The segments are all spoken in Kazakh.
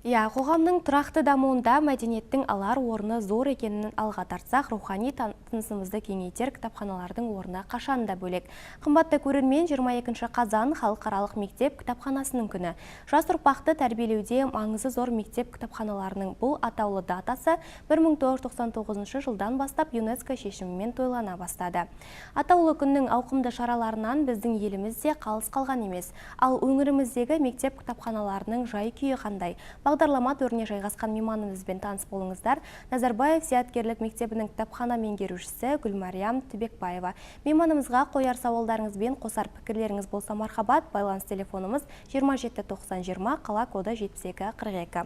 Иә, қоғамның тұрақты дамуында мәдениеттің алар орны зор екенін алға тартсақ, рухани тынысымызды кеңейтер кітапханалардың орны қашан да бөлек. Қымбатты көрермен, 22 қазан — халықаралық мектеп кітапханасының күні. Жас ұрпақты тәрбиелеуде маңызы зор мектеп кітапханаларының бұл атаулы датасы 1999 жылдан бастап ЮНЕСКО шешімімен тойлана бастады. Атаулы күннің ауқымды шараларынан біздің еліміз де қалыс қалған емес. Ал өңіріміздегі мектеп кітапханаларының жай-күйі қандай? Бағдарлама төріне жайғасқан мейманымызбен таныс болыңыздар. Назарбаев зияткерлік мектебінің кітапхана меңгерушісі Гүлмариям Түбекбаева. Мейманымызға қояр сауалдарыңыз бен қосар пікірлеріңіз болса, мархабат, байланыс телефонымыз 27 90 20, қала коды 72 42.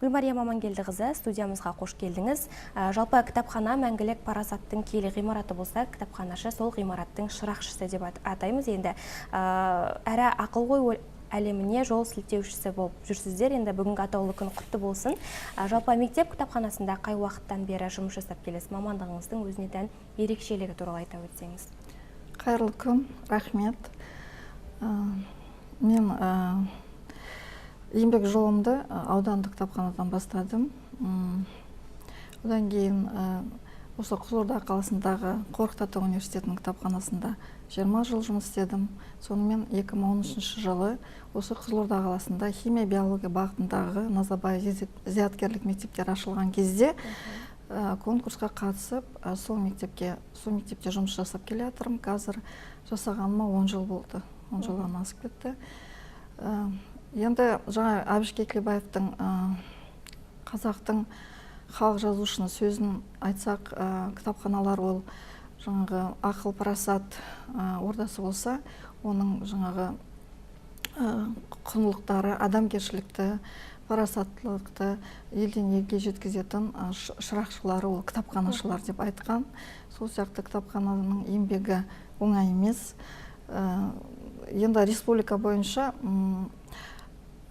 Гүлмариям Амангелдіқызы, студиямызға қош келдіңіз. Жалпы кітапхана мәңгілік парасаттың киелі ғимараты болса, кітапханашы сол ғимараттың шырақшысы деп атаймыз енді. Әрі ақыл ой әлеміне жол сілтеушісі болып жүрсіздер. Енді бүгінгі атаулы күн құтты болсын. Жалпы мектеп кітапханасында қай уақыттан бері жұмыс жасап келесіз? Мамандығыңыздың өзіне тән ерекшелігі туралы айта өтсеңіз. Қайырлы күн, рахмет. Мен еңбек жолымды аудандық кітапханадан бастадым. Одан кейін осы Қызылорда қаласындағы Қорқыт ата университетінің кітапханасында 20 жыл жұмыс істедім. Сонымен 2013 жылы осы Қызылорда қаласында химия, биология бағытындағы Назарбаев зияткерлік мектептер ашылған кезде конкурсқа қатысып, сол мектепте жұмыс жасап келе жатырмын. Қазір жасағаныма 10 жыл болды, 10 жылдан асып кетті. Енді жаңа Әбіш Кекілбаевтың, қазақтың халық жазушының сөзін айтсақ, кітапханалар ол жаңағы ақыл парасат ордасы болса, оның жаңағы құндылықтары адамгершілікті, парасаттылықты елден елге жеткізетін шырақшылары ол кітапханашылар деп айтқан. Сол сияқты кітапхананың еңбегі оңай емес. Енді республика бойынша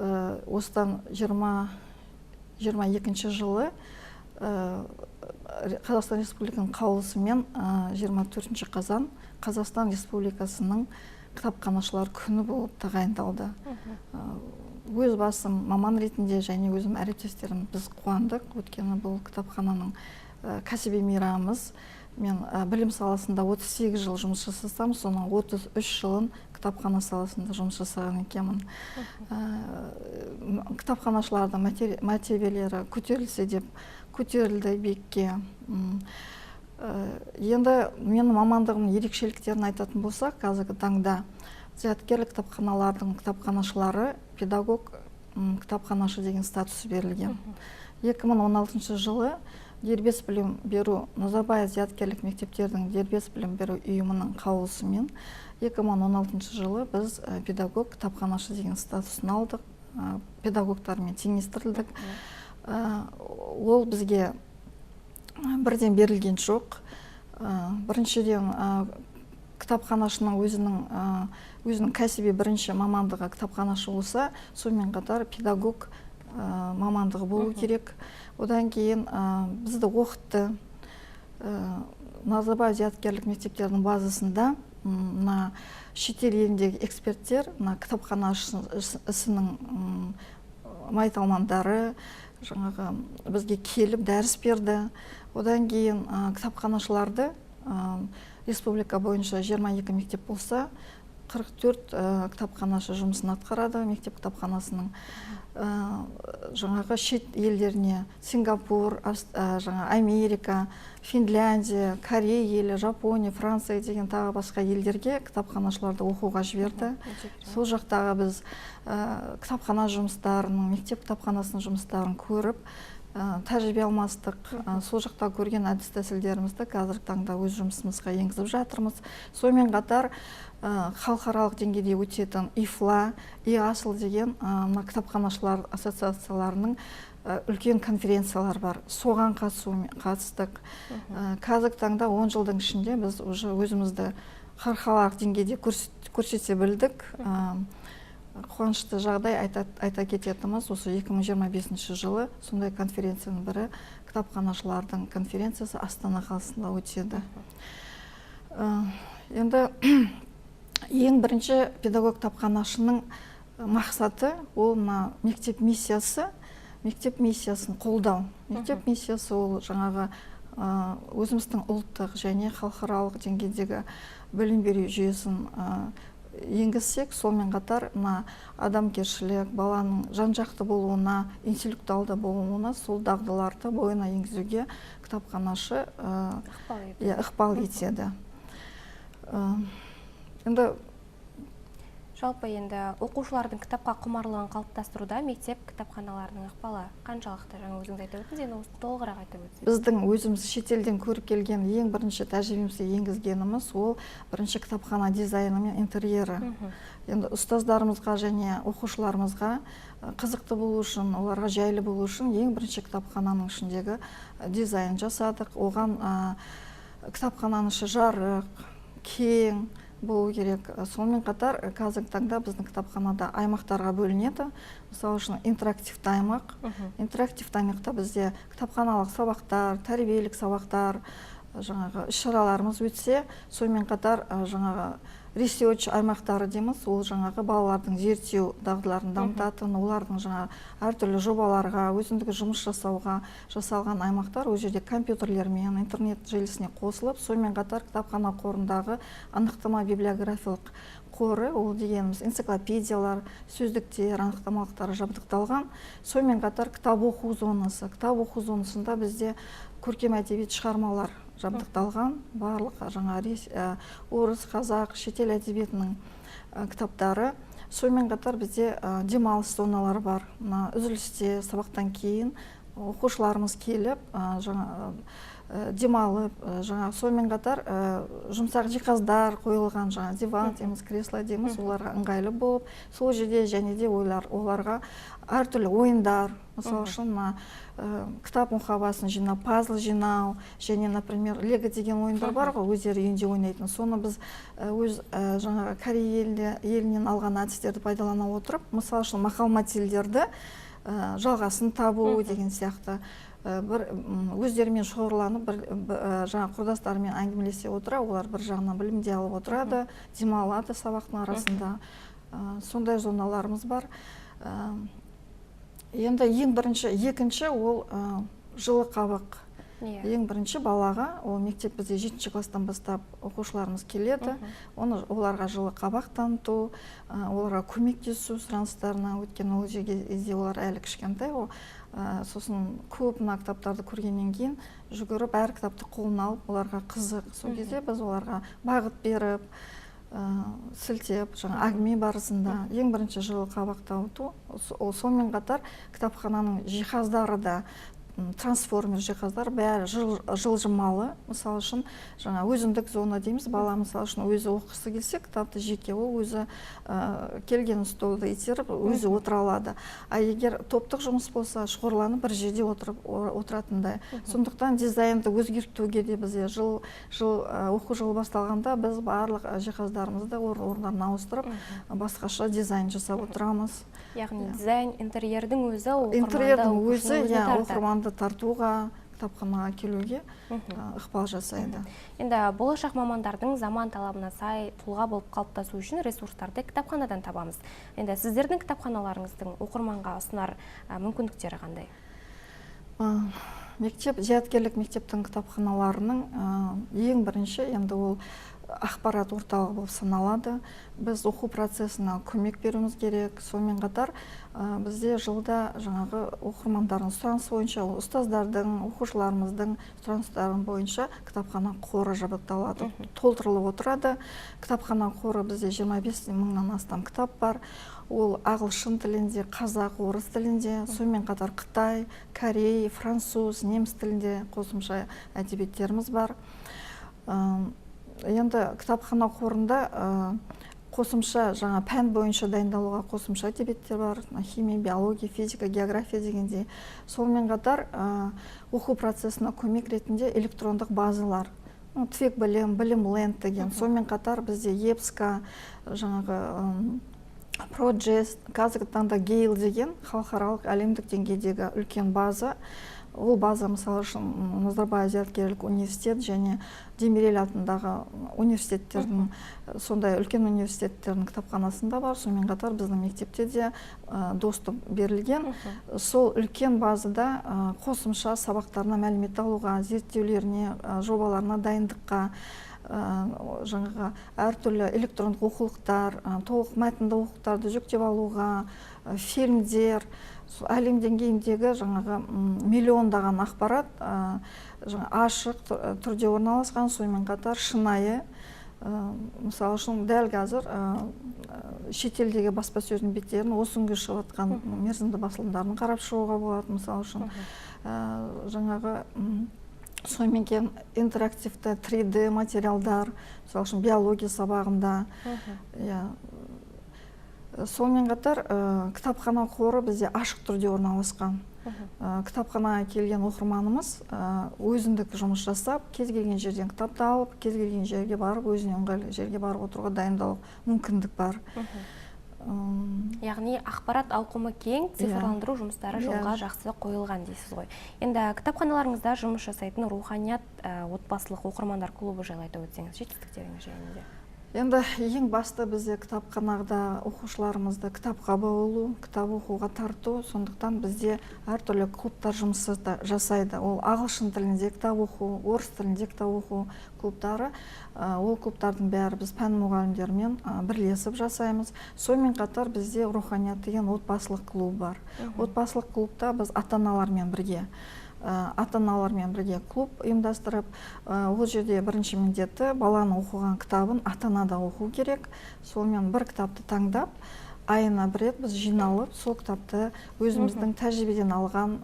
осыдан 22 жылы Қазақстан Республикасының қаулысымен 24 қазан Қазақстан Республикасының кітапханашылар күні болып тағайындалды. Өз басым маман ретінде және өзім әріптестерім, біз қуандық, өйткені бұл кітапхананың кәсіби мейрамымыз. Мен білім саласында 38 жыл жұмыс жасасам, соның 33 жылын кітапхана саласында жұмыс жасаған екенмін. Кітапханашылардың мәртебелері көтерілсе деп, көтерілді биікке. Енді менің мамандығымның ерекшеліктерін айтатын болсақ, қазіргі таңда зияткерлік кітапханалардың кітапханашылары педагог кітапханашы деген статус берілген. 2016 жылы дербес білім беру, Назарбаев зияткерлік мектептердің дербес білім беру ұйымының қаулысымен 2016 жылы біз педагог кітапханашы деген статусын алдық, педагогтармен теңестірілдік. Ол бізге бірден берілген жоқ. Біріншіден, кітапханашының өзінің кәсіби бірінші мамандығы кітапханашы болса, сонымен қатар педагог мамандығы болу керек. Одан кейін бізді оқытты. Назарбаев зияткерлік мектептерінің базасында мына шетел еліндегі эксперттер, мына кітапхана ісінің майталмандары жаңағы бізге келіп дәріс берді. Одан кейін кітапханашыларды республика бойынша 22 мектеп болса, 44 кітапханашы жұмысын атқарады мектеп кітапханасының. Жаңағы шет елдеріне, Сингапур, жаңа Америка, Финляндия, Корея елі, Жапония, Франция деген тағы басқа елдерге кітапханашыларды оқуға жіберді. Сол жақтағы біз кітапхана жұмыстарының, мектеп кітапханасының жұмыстарын көріп, тәжірибе алмастық. Сол жақта көрген әдіс тәсілдерімізді қазіргі таңда өз жұмысымызға енгізіп жатырмыз. Сонымен қатар халықаралық деңгейде өтетін ИФЛА, ИАСЛ деген мына кітапханашылар ассоциацияларының үлкен конференциялар бар, соған қатыстық. Қазіргі таңда 10 жылдың ішінде біз уже өзімізді халықаралық деңгейде көрсете білдік. Қуанышты жағдай айта кететініміз, осы 2025 жылы сондай конференцияның бірі, кітапханашылардың конференциясы Астана қаласында өтеді. Енді ең бірінші педагог кітапханашының мақсаты ол мына мектеп миссиясы. Мектеп миссиясын қолдау. Мектеп миссиясы ол жаңағы өзіміздің ұлттық және халықаралық деңгейдегі білім беру жүйесін енгізсек, сонымен қатар мына адамгершілік, баланың жан-жақты болуына, интеллектуалды болуына, сол дағдыларды бойына енгізуге кітапханашы ықпал етеді. Енді жалпы енді оқушылардың кітапқа құмарлығын қалыптастыруда мектеп кітапханаларының ықпалы қаншалықты, жаңа өзіңіз айтып өттіңіз, енді осы толығырақ айтып өтсеңіз. Біздің өзіміз шетелден көріп келген ең бірінші тәжірибемізде енгізгеніміз ол бірінші кітапхана дизайны мен интерьері. Енді ұстаздарымызға және оқушыларымызға қызықты болу үшін, оларға жайлы болу үшін ең бірінші кітапхананың ішіндегі дизайн жасадық. Оған кітапхананың іші жарық, кең болу керек. Сонымен қатар қазіргі таңда біздің кітапханада аймақтарға бөлінеді. Мысалы үшін, интерактивті аймақ. Интерактивті аймақта бізде кітапханалық сабақтар, тәрбиелік сабақтар, жаңағы іс-шараларымыз өтсе, сонымен қатар жаңағы research аймақтары дейміз, ол жаңағы балалардың зерттеу дағдыларын дамытатын, олардың жаңа әртүрлі жобаларға, өзіндік жұмыс жасауға жасалған аймақтар. Ол жерде компьютерлермен, интернет желісіне қосылып, сонымен қатар кітапхана қорындағы анықтама библиографиялық қоры, ол дегеніміз энциклопедиялар, сөздіктер, анықтамалықтар жабдықталған. Сонымен қатар кітап оқу зонасы. Кітап оқу зонасында бізде көркем әдебиет шығармалар жабдықталған, барлық жаңа орыс, қазақ, шетел әдебиетінің кітаптары. Сонымен қатар бізде демалыс зоналары бар. Мына үзілісте, сабақтан кейін оқушыларымыз келіп, жаңа демалып, жаңа сонымен қатар жұмсақ жиһаздар қойылған, жаңа диван дейміз, кресло дейміз, оларға ыңғайлы болып, сол жерде және де оларға әртүрлі ойындар, мысалы үшін, мына кітап мұқабасын жинау, пазл жинау және, например, лего деген ойындар бар ғой, өздері үйінде ойнайтын. Соны біз өз жаңағы Корея елінен алған әдістерді пайдалана отырып, мысалы үшін, мақал мәтелдерді жалғасын табу деген сияқты, бір өздерімен шоғырланып, бір жаңа құрдастарымен әңгімелесе отыра, олар бір жағынан білім де алып отырады, демалады сабақтың арасында. Сондай зоналарымыз бар. Енді ең бірінші, екінші ол жылы қабақ. Ең бірінші балаға ол мектеп, бізде жетінші класстан бастап оқушыларымыз келеді. Оны оларға жылы қабақ таныту, оларға көмектесу сұраныстарына, өйткені ол жерге олар әлі кішкентай ғой. Сосын көп мына кітаптарды көргеннен кейін жүгіріп әр кітапты қолына алып, оларға қызық. Сол кезде біз оларға бағыт беріп, сілтеп, жаңа әңгіме барысында ең бірінші жылы қабақ таныту. Ол сонымен қатар кітапхананың жиһаздары да, трансформер жиһаздар, бәрі жылжымалы. Мысалы үшін, жаңа өзіндік зона дейміз, бала, мысалы үшін, өзі оқығысы келсе кітапты жеке, ол өзі келген столды итеріп, өзі отыра алады. А егер топтық жұмыс болса, шоғырланып бір жерде отырып отыратындай. Сондықтан дизайнды өзгертуге де бізде жыл оқу жылы басталғанда біз барлық жиһаздарымызды орындарына ауыстырып, басқаша дизайн жасап отырамыз. Яғни дизайн, интерьердің өзі оқырманды, интерьердің оқушының өзі өзіне тартады. Оқырманды тартуға, кітапханаға келуге ықпал жасайды. Енді болашақ мамандардың заман талабына сай тұлға болып қалыптасу үшін ресурстарды кітапханадан табамыз. Енді сіздердің кітапханаларыңыздың оқырманға ұсынар мүмкіндіктері қандай? Мектеп, зияткерлік мектептің кітапханаларының ең бірінші енді ол ақпарат орталығы болып саналады. Біз оқу процесіне көмек беруіміз керек. Сонымен қатар бізде жылда жаңағы оқырмандардың сұранысы бойынша, ол ұстаздардың, оқушыларымыздың сұраныстары бойынша кітапхана қоры жабдықталады, толтырылып отырады. Кітапхана қоры бізде 25 мыңнан астам кітап бар. Ол ағылшын тілінде, қазақ, орыс тілінде, сонымен қатар қытай, корей, француз, неміс тілінде қосымша әдебиеттеріміз бар. Енді кітапхана қорында қосымша жаңа пән бойынша дайындалуға қосымша әдебиеттер бар, мына химия, биология, физика, география дегендей. Сонымен қатар оқу процесіне көмек ретінде электрондық базалар, Твик білім, Білім Ленд деген. Сонымен қатар бізде ЕПСКО, жаңағы ProGES, қазіргі таңда Гейл деген халықаралық, әлемдік деңгейдегі үлкен база. Ол база, мысалы үшін, Назарбаев зияткерлік университет және Демирель атындағы университеттердің, сондай үлкен университеттердің кітапханасында бар. Сонымен қатар біздің мектепте де доступ берілген. Сол үлкен базада қосымша сабақтарына мәлімет алуға, зерттеулеріне, жобаларына дайындыққа, жаңағы әртүрлі электрондық оқулықтар, толық мәтінді оқулықтарды жүктеп алуға, фильмдер, әлем деңгейіндегі жаңағы миллиондаған ақпарат жаңа ашық түрде орналасқан. Сонымен қатар шынайы, мысалы үшін, дәл қазір шетелдегі баспасөздің беттерін, осы күнгі шығып жатқан мерзімді басылымдарын қарап шығуға болады, мысалы үшін. Жаңағы сонымен кейін интерактивті 3D материалдар, мысалы үшін, биология сабағында, иә. Сонымен қатар кітапхана қоры бізде ашық түрде орналасқан. Кітапханаға келген оқырманымыз өзіндік жұмыс жасап, кез келген жерден кітапты алып, кез келген жерге барып, өзіне ыңғайлы жерге барып отыруға дайындалу мүмкіндік бар. Яғни ақпарат ауқымы кең, цифрландыру жұмыстары жолға жақсы қойылған дейсіз ғой. Енді кітапханаларыңызда жұмыс жасайтын «Руханият» отбасылық оқырмандар клубы жайлы айтып өтсеңіз, жетістіктеріңіз жайында. Енді ең басты бізде кітапханада оқушыларымызды кітапқа баулу, кітап оқуға тарту. Сондықтан бізде әртүрлі клубтар жұмыс жасайды. Ол ағылшын тілінде кітап оқу, орыс тілінде кітап оқу клубтары. Ол клубтардың бәрі біз пән мұғалімдерімен бірлесіп жасаймыз. Сонымен қатар бізде «Руханият» деген отбасылық клуб бар. Отбасылық клубта біз ата аналармен бірге клуб ұйымдастырып, ол жерде бірінші міндеті — баланың оқыған кітабын ата ана да оқу керек. Сонымен бір кітапты таңдап, айына бір рет біз жиналып, сол кітапты өзіміздің тәжірибеден алған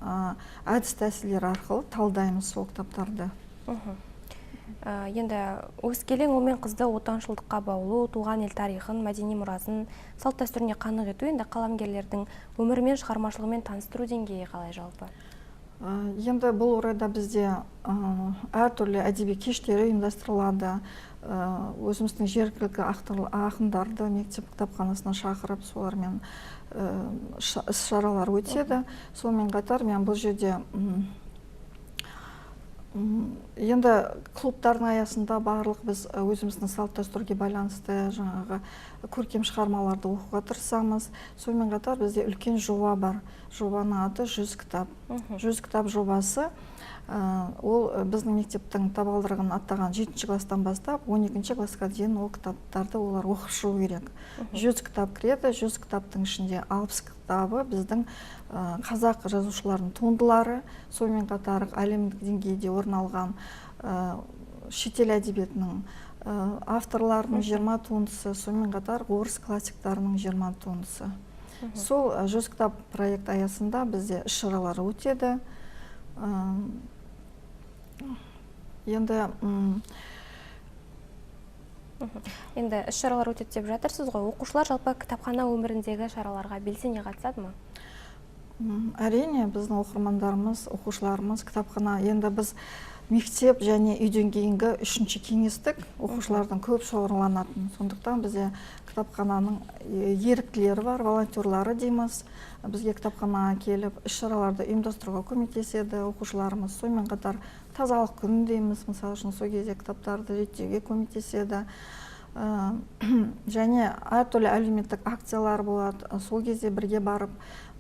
әдіс тәсілдер арқылы талдаймыз сол кітаптарды. Енді өскелең ұл мен қызды отаншылдыққа баулу, туған ел тарихын, мәдени мұрасын, салт дәстүріне қанық ету, енді қаламгерлердің өмірімен, шығармашылығымен таныстыру деңгейі қалай жалпы? Енді бұл орайда бізде әртүрлі әдеби кештер ұйымдастырылады. Өзіміздің жергілікті ақындарды мектеп кітапханасына шақырып, солармен іс шаралар өтеді. Сонымен қатар мен бұл жерде енді клубтардың аясында барлық біз өзіміздің салт дәстүрге байланысты жаңағы көркем шығармаларды оқуға тырысамыз. Сонымен қатар бізде үлкен жоба бар. Жобаның аты «100 кітап». «100 кітап» жобасы, ол біздің мектептің табалдырығын аттаған жетінші класстан бастап 12-классқа дейін ол кітаптарды олар оқып шығу керек. 100 кітап кіреді. 100 кітаптың ішінде 60 кітабы біздің қазақ жазушыларының туындылары, сонымен қатар әлемдік деңгейде орын алған шетел әдебиетінің авторларының 20 туындысы, сонымен қатар орыс классиктарының 20 туындысы. Сол «100 кітап» проект аясында бізде іс шаралар өтеді. Енді Енді іс шаралар өтеді деп жатырсыз ғой. Оқушылар жалпы кітапхана өміріндегі шараларға белсене қатысады ма? Әрине, біздің оқырмандарымыз, оқушыларымыз кітапхана, енді біз мектеп және үйден кейінгі үшінші кеңістік, оқушылардың көп шоғырланатын. Сондықтан бізде кітапхананың еріктілері бар, волонтерлары дейміз. Бізге кітапханаға келіп, іс шараларды ұйымдастыруға көмектеседі оқушыларымыз. Сонымен қатар тазалық күні дейміз, мысалы үшін, сол кезде кітаптарды реттеуге көмектеседі. Және әртүрлі әлеуметтік акциялар болады, сол кезде бірге барып,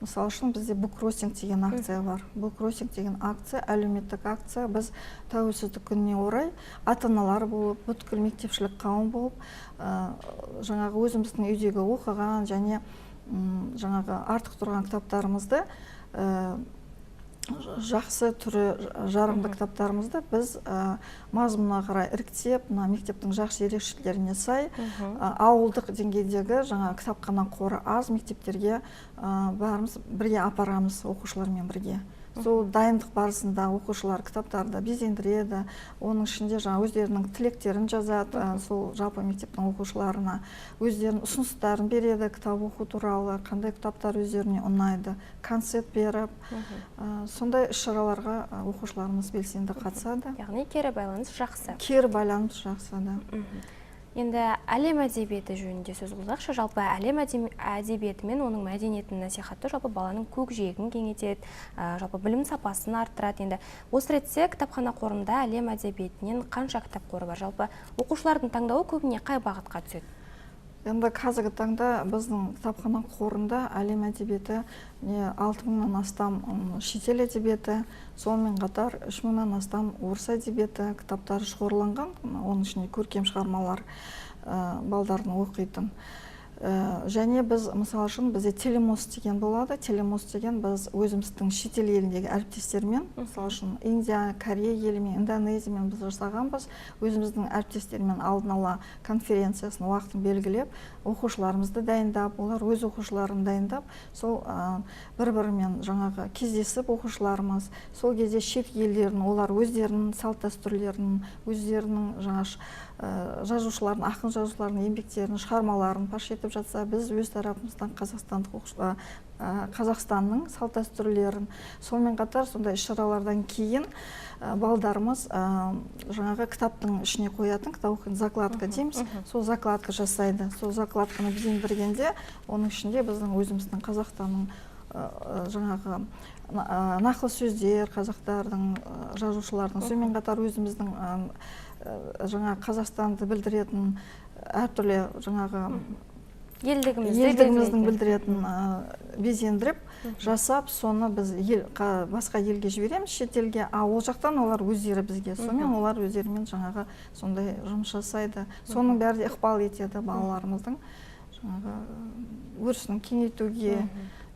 мысалы үшін, бізде буккроссинг деген акция бар. Буккроссинг деген акция — әлеуметтік акция. Біз Тәуелсіздік күніне орай ата аналар болып, бүткіл мектепшілік қауым болып, жаңағы өзіміздің үйдегі оқыған және жаңағы артық тұрған кітаптарымызды, жақсы түрі жарамды кітаптарымызды біз мазмұнына қарай іріктеп, мына мектептің жақсы ерекшеліктеріне сай ауылдық деңгейдегі жаңа кітапхана қоры аз мектептерге бәріміз бірге апарамыз оқушылармен бірге. Сол дайындық барысында оқушылар кітаптарды безендіреді, оның ішінде жаңа өздерінің тілектерін жазады, сол жалпы мектептің оқушыларына өздерінің ұсыныстарын береді кітап оқу туралы, қандай кітаптар өздеріне ұнайды, концерт беріп, сондай іс шараларға оқушыларымыз белсенді қатысады. Яғни кері байланыс жақсы. Кері байланыс жақсы, да. Енді әлем әдебиеті жөнінде сөз қозғайықшы. Жалпы әлем әдебиеті мен оның мәдениетін насихаттау жалпы баланың көкжиегін кеңейтеді, жалпы білім сапасын арттырады. Енді осы ретте кітапхана қорында әлем әдебиетінен қанша кітап қоры бар? Жалпы оқушылардың таңдауы көбіне қай бағытқа түседі? Енді қазіргі таңда біздің кітапхана қорында әлем әдебиеті 6000-нан астам шетел әдебиеті, сонымен қатар 3000-нан астам орыс әдебиеті кітаптары шоғырланған, оның ішінде көркем шығармалар балдардың оқитын. Және біз, мысал үшін, бізде телемост деген болады. Телемост деген біз өзіміздің шетел еліндегі әріптестермен, мысал үшін, Индия, Корея елімен, Индонезиямен біз жасағанбыз. Өзіміздің әріптестермен алдын ала конференциясын уақытын белгілеп, оқушыларымызды дайындап, олар өз оқушыларын дайындап, сол бір-бірімен жаңағы кездесіп оқушыларымыз, сол кезде шет елдерін, олар өздерінің салт дәстүрлерін, өздерінің жаңа жазушылардың, ақын жазушылардың еңбектерін, шығармаларын паш етіп жатса, біз өз тарапымыздан қазақстандық Қазақстанның салт дәстүрлерін, сонымен қатар сондай іс-шаралардан кейін балдарымыз жаңағы кітаптың ішіне қоятын, кітап оқитын закладка дейміз, сол закладка жасайды. Сол закладканы безендіргенде оның ішінде біздің өзіміздің Қазақстанның жаңағы нақыл сөздер, қазақтардың, жазушылардың, сонымен қатар өзіміздің жаңа Қазақстанды білдіретін әртүрлі жаңағы елдігіміздің білдіретін безендіріп жасап, соны біз басқа елге жібереміз, шетелге, а ол жақтан олар өздері бізге, сонымен олар өздерімен жаңағы сондай жұмыс жасайды. Соның бәрі де ықпал етеді балаларымыздың жаңағы өрісін кеңейтуге,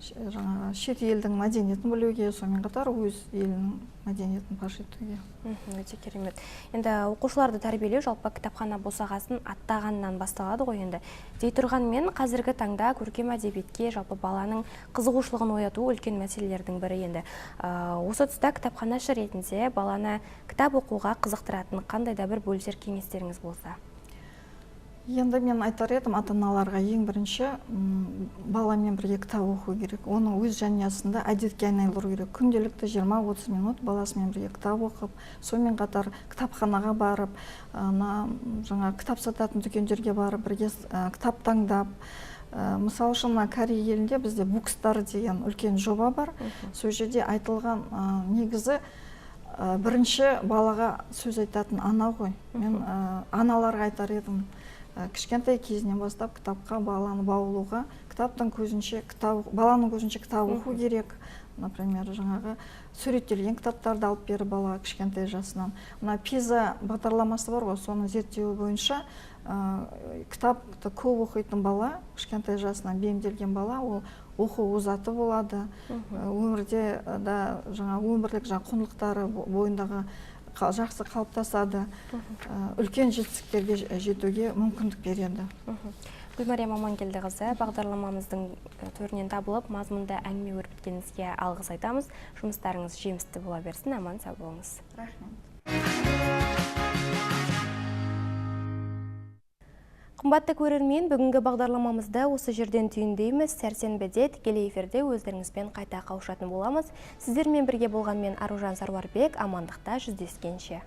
жаңағы шет елдің мәдениетін білуге, сонымен қатар өз елінің мәдениетін паш етуге. Өте керемет. Енді оқушыларды тәрбиелеу жалпы кітапхана босағасын аттағаннан басталады ғой енді. Дей тұрғанмен қазіргі таңда көркем әдебиетке жалпы баланың қызығушылығын ояту үлкен мәселелердің бірі енді. Осы тұста кітапханашы ретінде баланы кітап оқуға қызықтыратын қандай да бір бөлісер кеңестеріңіз болса? Енді мен айтар едім, ата-аналарға ең бірінші баламен бірге кітап оқу керек. Оны өз жанұясында әдетке айналдыру керек. Күнделікті 20-30 минут баласымен бірге кітап оқып, сонымен қатар кітапханаға барып, жаңа кітап сататын дүкендерге барып, бірге кітап таңдап. Мысал үшін, мына Корея елінде бізде Букстар деген үлкен жоба бар. Сол жерде айтылған негізі бірінші балаға сөз айтатын ана ғой. Мен аналарға айтар едім, кішкентай кезінен бастап кітапқа баланы баулуға, кітаптың көзінше кітап, баланың көзінше кітап оқу керек. Например, жаңағы суреттелген кітаптарды алып беріп балаға кішкентай жасынан. Мына ПИЗа бағдарламасы бар ғой, соның зерттеуі бойынша кітапты көп оқитын бала, кішкентай жасынан бейімделген бала, ол оқу озаты болады. Өмірде да жаңа өмірлік жаңа құндылықтары бойындағы жақсы қалыптасады, үлкен жетістіктерге жетуге мүмкіндік береді. Гүлмәриям Амангелдіқызы, бағдарламамыздың төрінен табылып, мазмұнды әңгіме өрбіткеніңізге алғыс айтамыз. Жұмыстарыңыз жемісті бола берсін, аман сау болыңыз. Рахмет. Қымбатты көрермен, бүгінгі бағдарламамызды осы жерден түйіндейміз. Сәрсенбіде тікелей эфирде өздеріңізбен қайта қауышатын боламыз. Сіздермен бірге болған мен Аружан Саруарбек, амандықта жүздескенше.